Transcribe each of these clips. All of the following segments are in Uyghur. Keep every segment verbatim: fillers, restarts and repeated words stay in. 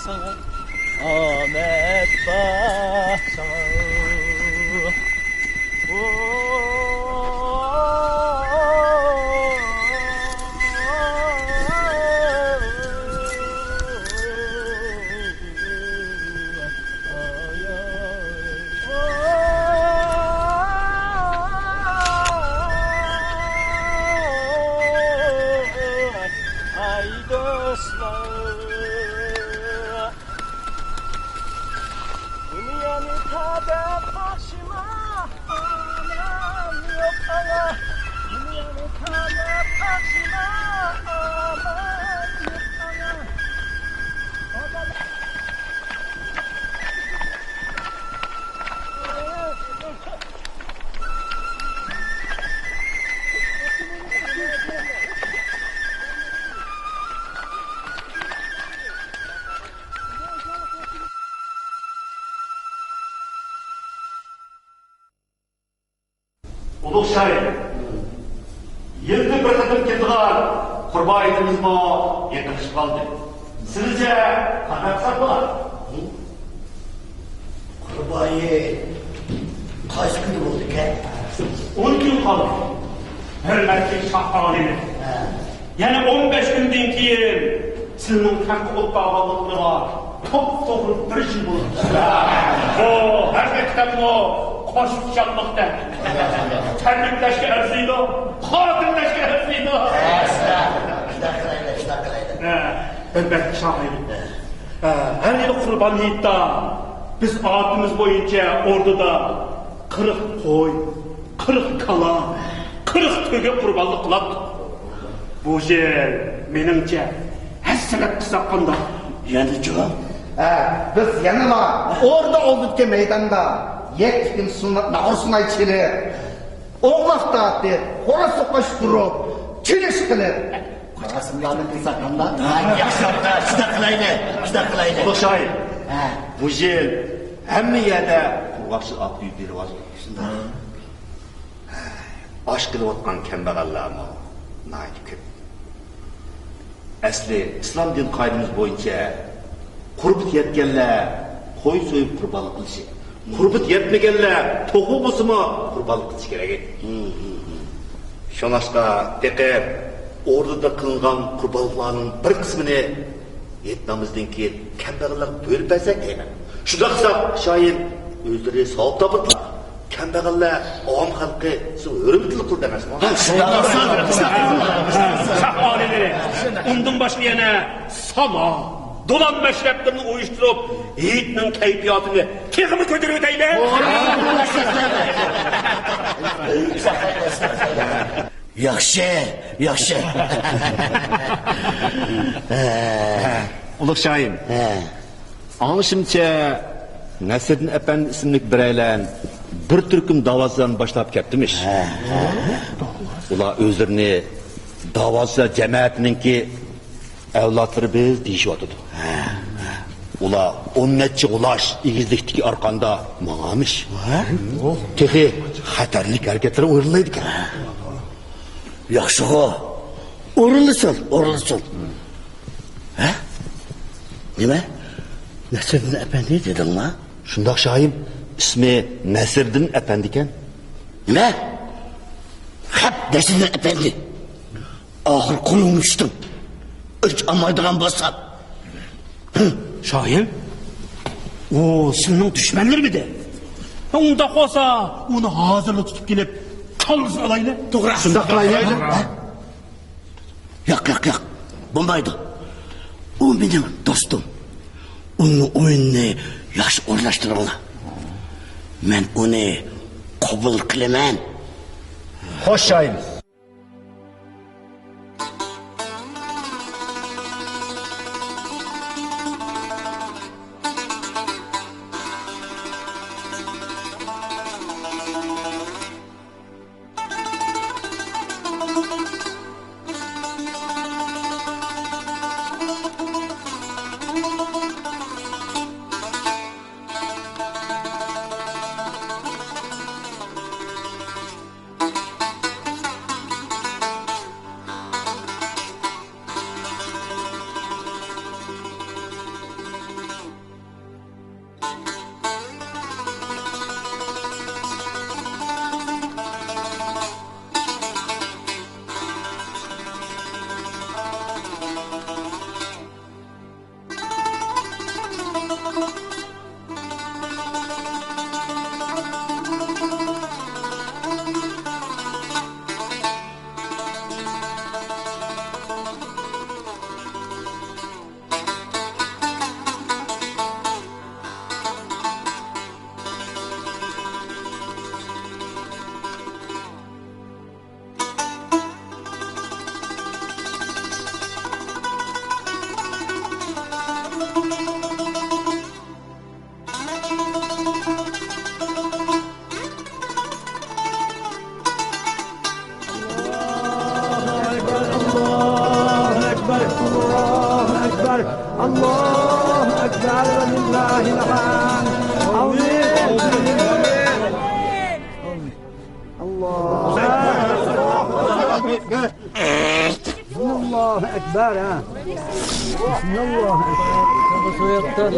ئامەت بار ساڭا. ئاي دوستلار، دۇنيانى تاداپ باقسىما، ئانام يوق ئاڭا. دۇنيانى تاداپ باقسىما، ئانام يوق ئاڭا. ئۇلۇغ شاھىم، يىلدا بىر قېتىم كېلىدىغان قۇربان ھېيتىمىزمۇ يېقىنلىشىپ قالدى. سىلىچە قانداق قىلساق بولار؟ قۇربان ھېيت قايسى كۈندە بولىدىكەن؟ ئون كۈن قالدى. ھۆرمەتلىك شاھ ئالىمى. ھە. يەنە ئون بەش كۈندىن كېيىن سىلىنىڭ تەختكە ئولتۇرغانلىقىغا توپتوغرا بىر يىل بولىدۇ. بۇ ھەقىقەتەنمۇ قوشۇق چالماقتا. تەبرىكلەشكە ئەرزىيدۇ، خاتىرىلەشكە ئەرزىيدۇ. شۇنداق قىلايلى، شۇنداق قىلايلى. ھە، ئەلۋەتتە، شاھىم. ھە، ھەر يىلى قۇربان ھېيتتا بىز ئادىتىمىز بويىچە ئوردىدا قىرىق قوي، قىرىق كالا، قىرىق تۆگە قۇربانلىق قىلاتتۇق. بۇ يىل، مېنىڭچە، ھەسسىلەپ قىلساق قانداق؟ يەنىچۇ؟ ھە، بىز يەنىلا ئوردا ئالدىدىكى مەيداندا يەتتە كۈن سۇنۇپ، ناغرا سۇناي چېلىپ، ئوغلاق تارتىپ، خوراز توقاش تۇرۇپ، چېلىش قىلىپ. قاسىملارنى قىلساق قانداق؟ ھە، ياخشى، شۇنداق قىلايلى، شۇنداق قىلايلى. ئۇلۇغ شاھىم، ھە، بۇ يىل ھەممە يەردە قۇرغاقچىلىق ئاپىتى يۈز بېرىۋاتىدۇ. شۇنداق. ئاچ قېلىۋاتقان كەمبەغەللەرمۇ ناھايىتى كۆپ. ئەسلى ئىسلام دىن قائىدىمىز بويىچە قۇربىتى يەتكەنلەر قوي سويۇپ قۇربانلىق قىلىشى، قۇربىتى يەتمىگەنلەر توخۇ بولسىمۇ قۇربانلىق قىلىشى كېرەك ئىدى. شۇڭلاشقا تېخى ئوردىدا قىلىنغان قۇربانلىقلارنىڭ بىر قىسمىنى ھېيت نامىزىدىن كېيىن كەمبەغەللەرگە بۆلۈپ بەرسەك دەيمەن. شۇنداق قىلساق، شاھىم، ئۆزلىرى ساۋاب تاپىدىلا، كەمبەغەللەر ئاۋام خەلقى شۇ ھۆرمىتىنى قىلىدۇ ئەمەسمۇ؟ ھە، شۇنداق. شاھ ئالىيلىرى، ئۇندىن باشقا يەنە ساما، دولان مەشرەپلىرىنى ئۇيۇشتۇرۇپ، ھېيتنىڭ كەيپىياتىنى تېخىمۇ كۆتۈرۈۋېتەيلى. ياخشى، ياخشى. ئۇلۇغ شاھىم. ھە. ئاڭلىشىمچە، نەسىردىن ئەپەندى ئىسىملىك بىرەيلەن بىر تۈركۈم داۋاسىلارنى باشلاپ كەپتىمىش. ھە، ھە. ئۇلار ئۆزلىرىنى داۋاسىلار جەمەتىنىڭكى ئەۋلادلىرى بىز دېيىشىۋاتىدۇ. ھە، ھە. ئۇلار ئون نەچچە غۇلاچ ئېگىزلىكتىكى ئارقاندا ماڭامىش. ھە؟ تېخى خەتەرلىك ھەرىكەتلەر ئورۇنلايدىكەن. ياخشىغۇ. ئورۇنلىسۇن، ئورۇنلىسۇن. ھە؟ نېمە؟ نەسىردىن ئەپەندى دېدىڭما؟ شۇنداق شاھىم، ئىسمى نەسىردىن ئەپەندىكەن. نېمە؟ خەپ نەسىردىن ئەپەندى. ئاخىر قولۇڭنى ئۇشتۇم. ئۆچ ئالمايدىغان بولسام. شاھىم، ئۇ سىلىنىڭ دۈشمەنلىرىمىدى؟ ئۇنداق بولسا، ئۇنى ھازىرلا تۇتۇپ كېلىپ، كاللىسىنى ئالايلى. توغرا. شۇنداق قىلايلى. ھە؟ ياق، ياق، ياق. بولمايدۇ. ئۇ مېنىڭ دوستۇم. ئۇنىڭ ئويۇنىنى ياخشى ئورۇنلاشتۇرۇڭلار. مەن ئۇنى قوبۇل قىلىمەن. خوش، شاھىم. الله أكبر، الله أكبر، الله أكبر، الله أكبر، ولله الحمد. آمين. الله أكبر. الله أكبر، ها. الله أكبر.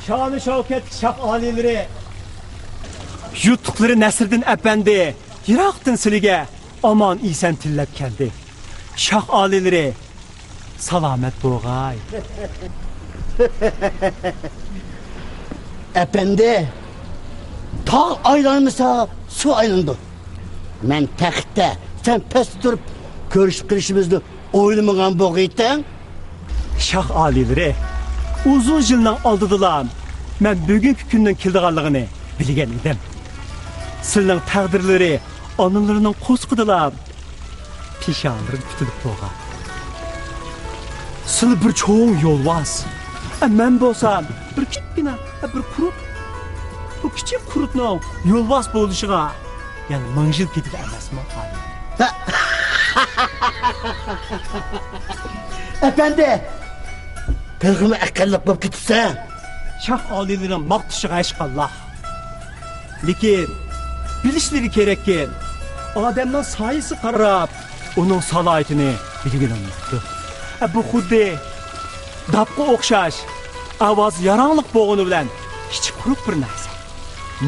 شانۇ شەۋكەتلىك شاھ ئالىيلىرى، يۇتۇقلىرى نەسىردىن ئەپەندى يىراقتىن سىلىگە ئامان ئېسەن تىلەپ كەلدى. شاھ ئالىيلىرى سالامەت بولغاي. ئەپەندى، تاغ ئايلانمىسا سۇ ئايلىنىدۇ. مەن تەختتە، سەن پەستە تۇرۇپ كۆرۈشۈپ قېلىشىمىزنى ئويلىمىغان بولغىيتىڭ. شاھ ئالىيلىرى، ئۇزۇن يىلنىڭ ئالدىدىلا مەن بۈگۈنكى كۈننىڭ كېلىدىغانلىقىنى بىلگەن ئىدىم. سىلىنىڭ تەقدىرلىرى ئانىلىرىنىڭ قورسىقىدىلا پېشانىلىرىغا پۈتۈلۈپ تۇرغان. سىلى بىر چوڭ يولۋاس. ئە، مەن بولسام بىر كىچىككىنە، ئە، بىر قۇرت. بۇ كىچىك قۇرتنىڭ يولۋاس بولۇشىغا يەنە مىڭ يىل كېتىدۇ ئەمەسمۇ، ئالىي؟ ئەپەندى، تېخىمۇ ئەقىللىق بولۇپ كېتىپسەن. شاھ ئالىيلىرىنىڭ ماختىشىغا ھەشقاللا. لېكىن بىلىشلىرى كېرەككى، ئادەمنىڭ سايىسىغا قاراپ، ئۇنىڭ سالاھىيىتىنى بىلگىلى بولمايدۇ. ئە، بۇ خۇددى داپقا ئوخشاش، ئاۋازى ياراڭلىق بولغىنى بىلەن ئىچى قۇرۇق بىر نەرسە.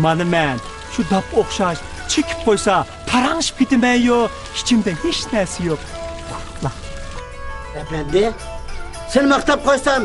مانا مەن شۇ داپقا ئوخشاش چېكىپ قويسا، پاراڭشىپ كېتىمەن-يۇ، ئىچىمدە ھېچ نەرسە يوق. قۇرۇقلا. ئەپەندى، سېنى ماختاپ قويسام،